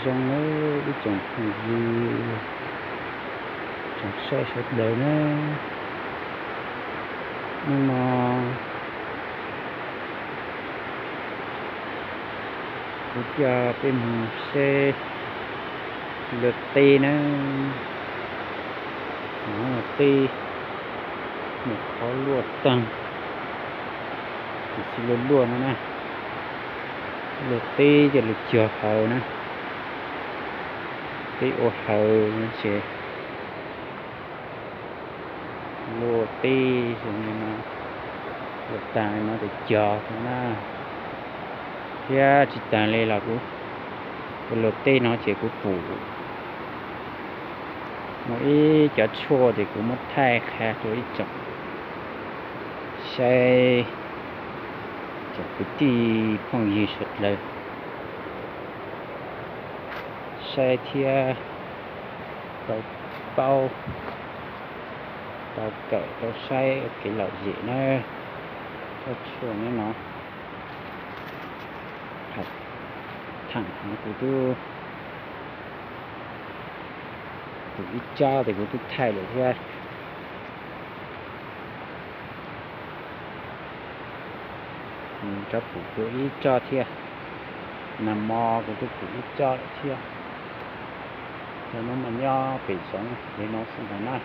Zoo nawb ib tsoom phooj ywg, tsoom saib sawv daws na, hnub no kuv coj peb mus saib luag teb na, luag teb mus qhov luaj tag, tsis luaj luaj no na, luag teb coj los cog hawv na, teb ua hawv ces luag teb, luaj tag no ces cog no na. Thiab tsis tas li los kuv, kuv luag teb no ces kuv pum muaj ib cov tshuaj ces kuv muab thaij qhia rau ib tsoom saib, tsoom kwv tij phooj ywg sawv daws saib thiab tau paub, tau kawm tau saib kev lom zem na. Tsob tshuaj no, thaum no kuv twb pum ib tsob ces kuv twb thaij lawm thiab. Rov pum dua ib tsob thiab, nag hmo kuv twb pum ib tsob lawm thiab. Cov no mas nyob pem zoov li no xwb ntag na,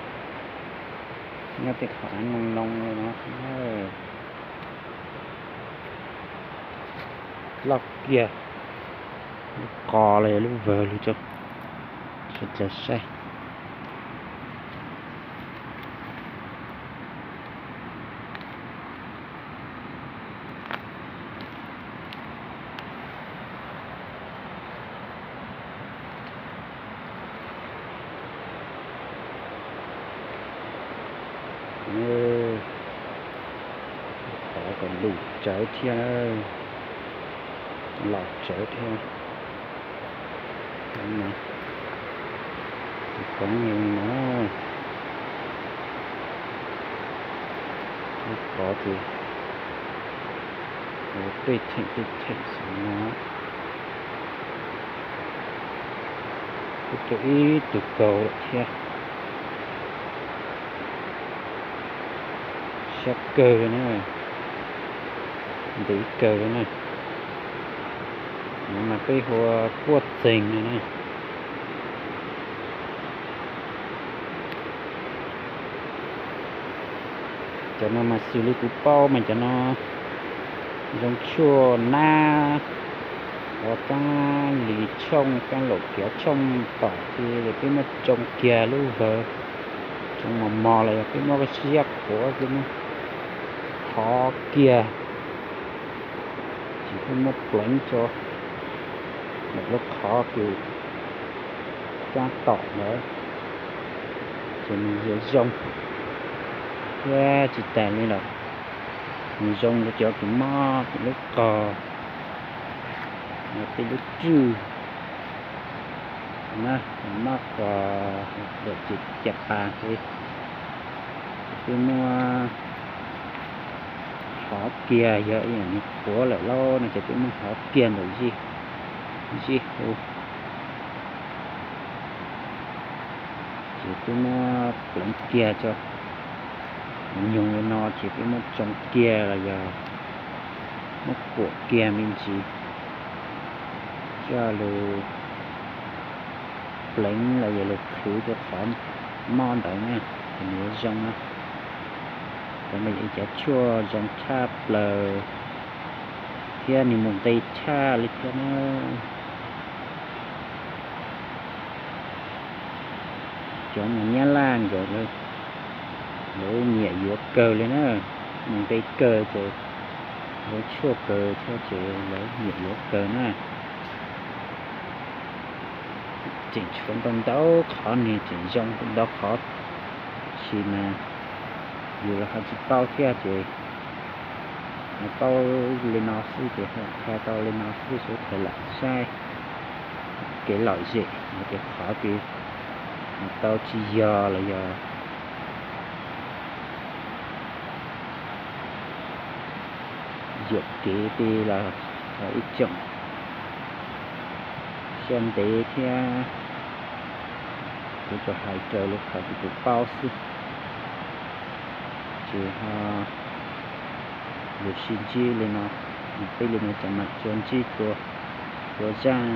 nyob tej qhov av noo noo li no xwb na. Loj kiag, lub qos los yog lub vawg lug rau sawv daws saib. Qos kom lug tsawv thiab, los tsawv thiab. Tus qos li no, tus qos ces ua tej theem tej theem xwb no. Kuj tau ib tug kaus lawm thiab. Siab kawg li na, ntev kawg li na. No mas peb hu ua puaj txeeg no na. Cov no mas xws li kuv paub mas cov no zoo tshuaj nab, ua kaab lis tshooj, kaab laum kiav tshooj tom ces peb muab tsoo kiag lub vawg, tsoo mos mos los yog peb muab ziab qhuav ces muab hov kiag, ces peb muab pleev tso ntawm lub qhov kws kaab tom ntawd, ces nws yuav zoo. Thiab tsis tas li lawm, nws zoo rau cov kws mob lub qog, tej lub rwj na, mob qog, ces cas pas ces peb muab hov kiag, yog ib yam nws qhuav lawm lauj no ces peb muab hov kiag ntawm zij hu, ces peb muab pleev kiag tso. Nws nyoog li no ces peb muab tsoo kiag los yog muab kuam kiag me ntsis coj lug pleev los yog lug qhwv rau qhov mob ntawd na, ces nws yuav zoo na. Cov no yog ib cov tshuaj zoo tshaj plaws thiab nws mus nqi tshaj li thiab na. Cov no nyab laj nkawd, lawv nyiam yuav kawg li na, mus nqi kawg ces lawv tshuaj kawg thiab ces lawv nyiam yuav kawg na. Tseem tshuav ntau ntau qhov nws tseem zoo ntau qhov, tab sis mas yus los ho tsis paub thiab ces paub li no xwb ces qhia tau li no xwb, sawv daws lam saib kev lom zem, yog tias qhov twg tau tsis yog los yog yuam kev tej los ib tsoom siab ntev thiab kuv tsuas hais raws li qhov kuv tus paub xwb. Ces ho lus sib ntsib li no, peb li no ces mam tsuas ntsib dua, dua zaj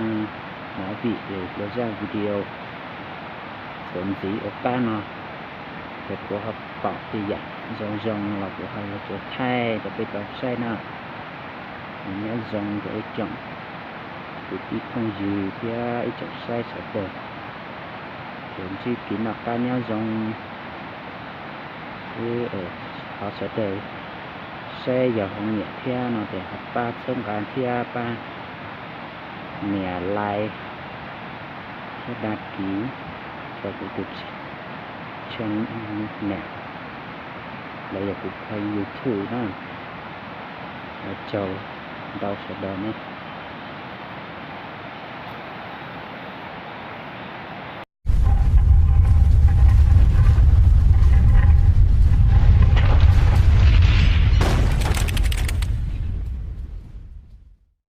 movie los dua zaj video txuas ntxiv ua qab no. Ces kuv ho pom tej yam zoo zoo los kuv ho yuav tsuas thaij rau peb tau saib na. Nyob zoo rau ib tsoom kwv tij phooj ywg thiab ib tsoom saib sawv daws, ces ntsib kev noj qab nyob zoo xwb. Thov sawv daws saib yog ho nyiam thiab no ces ho pab txhawb nqa thiab pab nias like thiab đăng ký rau kuv tus channel los yog kuv kênh YouTube na. Ua tsaug ntau sawv daws na.